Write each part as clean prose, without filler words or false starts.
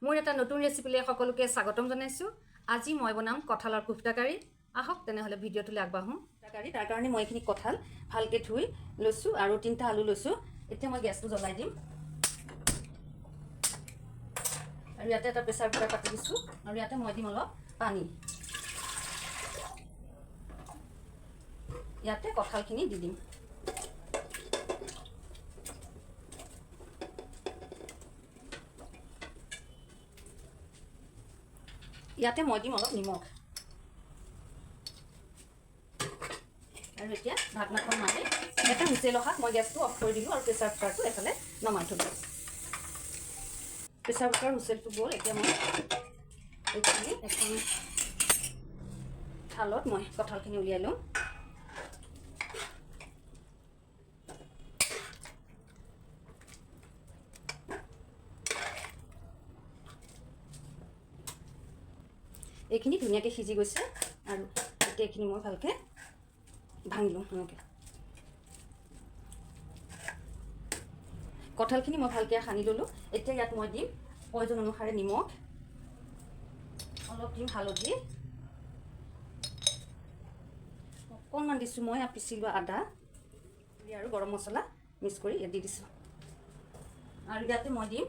মোৰ এটা নতুন ৰেচিপিলৈ সকলোকে স্বাগতম জনাইছোঁ। আজি মই বনাম কঁঠালৰ কোফটা কাৰী। আহক তেনেহ'লে ভিডিঅ'টোলৈ আগবাঢ়োঁ। কাৰী তাৰ কাৰণে মই এইখিনি কঁঠাল ভালকৈ ধুই লৈছোঁ আৰু 3টা আলু লৈছোঁ। এতিয়া মই গেছটো জ্বলাই দিম আৰু ইয়াতে এটা প্ৰেছাৰ কুকাৰ পাতি দিছোঁ আৰু ইয়াতে মই দিম অলপ পানী। ইয়াতে কঁঠালখিনি দি দিম। ইয়াতে মই দিম অলপ নিমখ আৰু এতিয়া ঢাকনাখন মাৰি এটা হুইচেল অহাত মই গেছটো অফ কৰি দিলোঁ আৰু প্ৰেছাৰ কুকাৰটো এফালে নমাই থ'লোঁ। প্ৰেছাৰ কুকাৰ হুইচেলটো গ'ল। এতিয়া মই এইখিনি এখন থালত মই কঁঠালখিনি উলিয়াই ল'ম। এইখিনি ধুনীয়াকৈ সিজি গৈছে আৰু এতিয়া এইখিনি মই ভালকৈ ভাঙি লওঁ। এনেকৈ কঁঠালখিনি মই ভালকৈ সানি ল'লোঁ। এতিয়া ইয়াত মই দিম প্ৰয়োজন অনুসাৰে নিমখ, অলপ দিম হালধি, অকণমান দিছোঁ মই পিচি লোৱা আদা আৰু গৰম মছলা মিক্স কৰি ইয়াত দি দিছোঁ। আৰু ইয়াতে মই দিম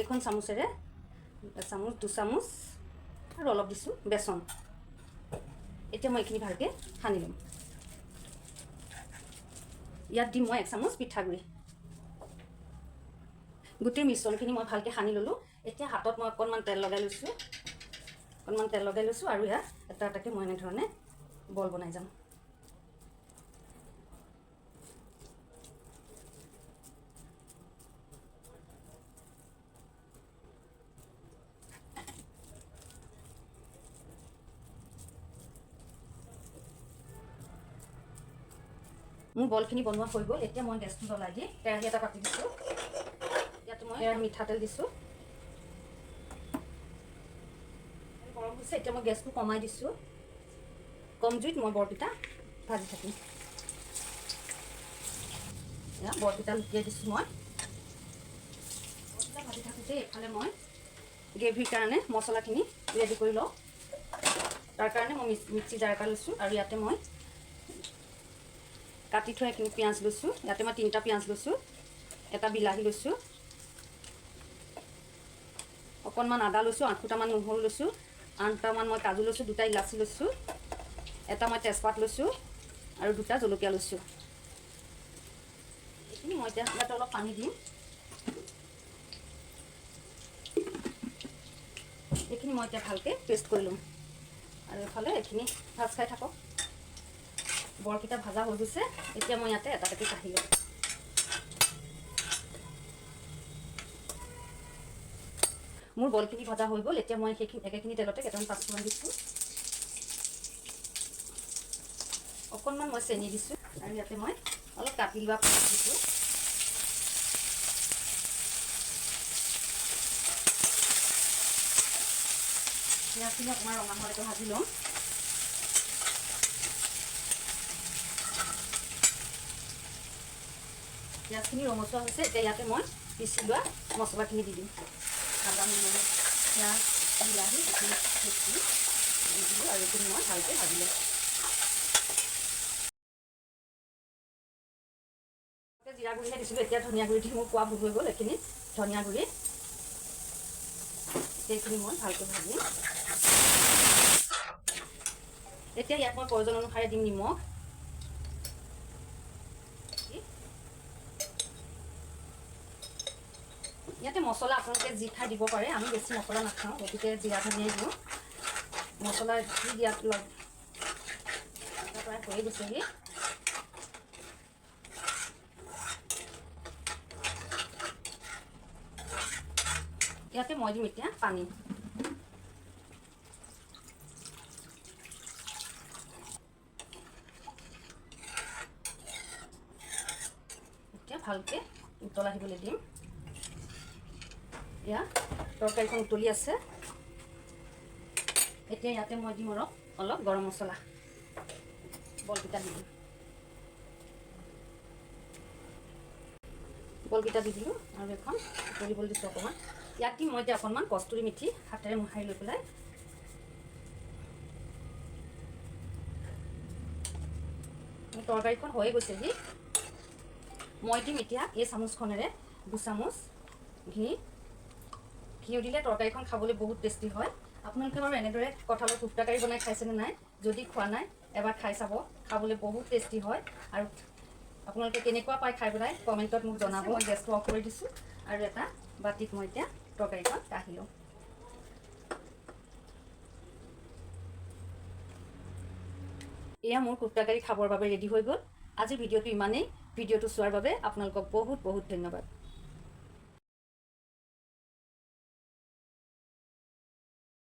এইখন চামুচেৰে এচামুচ, 2 চামুচ আৰু অলপ দিছোঁ বেচন। এতিয়া মই এইখিনি ভালকৈ সানি ল'ম। ইয়াত দিম মই 1 চামুচ পিঠাগুড়ি। গোটেই মিশ্ৰণখিনি মই ভালকৈ সানি ল'লোঁ। এতিয়া হাতত মই অকণমান তেল লগাই লৈছোঁ, অকণমান তেল লগাই লৈছোঁ আৰু ইয়াত এটা এটাকৈ মই এনেধৰণে বল বনাই যাম। মোৰ বলখিনি বনোৱা হৈ গ'ল। এতিয়া মই গেছটো জ্বলাই দি কেৰাহী এটা পাতি দিছোঁ। ইয়াত মই মিঠাতেল দিছোঁ, গৰম হৈছে। এতিয়া মই গেছটো কমাই দিছোঁ। কম জুইত মই বৰপিঠা ভাজি থাকিম। এয়া বৰপিঠা লুটিয়াই দিছোঁ মই। বৰপিঠা ভাজি থাকোঁতে এইফালে মই গ্ৰেভিৰ কাৰণে মছলাখিনি ৰেডি কৰি লওঁ। তাৰ কাৰণে মই মিক্সি জাৰ এটা লৈছোঁ আৰু ইয়াতে মই কাটি থোৱা এইখিনি পিঁয়াজ লৈছোঁ। ইয়াতে মই 3টা পিঁয়াজ লৈছোঁ, এটা বিলাহী লৈছোঁ, অকণমান আদা লৈছোঁ, 8 ফুটামান নহৰু লৈছোঁ, 8টামান মই কাজু লৈছোঁ, 2টা ইলাচি লৈছোঁ, এটা মই তেজপাত লৈছোঁ আৰু 2টা জলকীয়া লৈছোঁ। এইখিনি মই এতিয়া ইয়াতে অলপ পানী দিম। এইখিনি মই এতিয়া ভালকৈ পেষ্ট কৰি ল'ম আৰু এইফালে এইখিনি ভাজ খাই থাকক। বৰকেইটা ভাজা হৈ গৈছে। এতিয়া মই ইয়াতে এটা এটাকৈ কাঢ়ি ল'ম। মোৰ বলখিনি ভজা হৈ গ'ল। এতিয়া মই সেইখিনি একেখিনি তেলতে কেইটামান পাঁচফোৰণ দিছোঁ, অকণমান মই চেনি দিছোঁ আৰু ইয়াতে মই অলপ কাটি লোৱা পিঁয়াজ দিছোঁ। পিঁয়াজখিনি অকণমান ৰঙা হোৱালৈকে ভাজি ল'ম। পিঁয়াজখিনি ৰঙচুৱা হৈছে। এতিয়া ইয়াতে মই পিচি লোৱা মছলাখিনি দি দিম। আদা, নহৰু, পিঁয়াজ, বিলাহী এইখিনি পিচি দি দিলোঁ আৰু এইখিনি মই ভালকৈ ভাজি ল'ম। জিৰা গুড়িহে দিছিলোঁ, এতিয়া ধনিয়া গুড়ি দি মোৰ কোৱা ভুল হৈ গ'ল। এইখিনি ধনিয়া গুড়ি, এইখিনি মই ভালকৈ ভাজিম। এতিয়া ইয়াত মই প্ৰয়োজন অনুসাৰে দিম নিমখ। ইয়াতে মছলা আপোনালোকে যি খাই দিব পাৰে। আমি বেছি মছলা নাখাওঁ, গতিকে জিৰা ধনিয়াই দিওঁ। মছলা দি দিয়াত লগ প্ৰায় হৈয়ে গৈছেহি। ইয়াতে মই দিম এতিয়া পানী। এতিয়া ভালকৈ উতল আহিবলৈ দিম। এয়া তৰকাৰীখন উতলি আছে। এতিয়া ইয়াতে মই দিম অলপ অলপ গৰম মছলা। বলকেইটা দি দিম। বলকেইটা দি দিলোঁ আৰু এখন উতলিবলৈ দিছোঁ অকণমান। ইয়াত দিম মই এতিয়া অকণমান কস্তুৰী মেথি, হাতেৰে মোহাৰি লৈ পেলাই। তৰকাৰীখন হৈয়ে গৈছেহি। মই দিম এতিয়া এই চামুচখনেৰে 2 চামুচ ঘি। ঘিউ দিলে তৰকাৰীখন খাবলৈ বহুত টেষ্টি হয়। আপোনালোকে বাৰু এনেদৰে কঁঠালৰ কোপ্তাকাৰী বনাই খাইছেনে নাই? যদি খোৱা নাই, এবাৰ খাই চাব। খাবলৈ বহুত টেষ্টি হয় আৰু আপোনালোকে কেনেকুৱা পায় খাই পেলাই কমেণ্টত মোক জনাব। মই গেছটো অফ কৰি দিছোঁ আৰু এটা বাতিত মই এতিয়া তৰকাৰীখন কাঢ়ি লওঁ। এয়া মোৰ কোপ্তাকাৰী খাবৰ বাবে ৰেডি হৈ গ'ল। আজিৰ ভিডিঅ'টো ইমানেই। ভিডিঅ'টো চোৱাৰ বাবে আপোনালোকক বহুত বহুত ধন্যবাদ।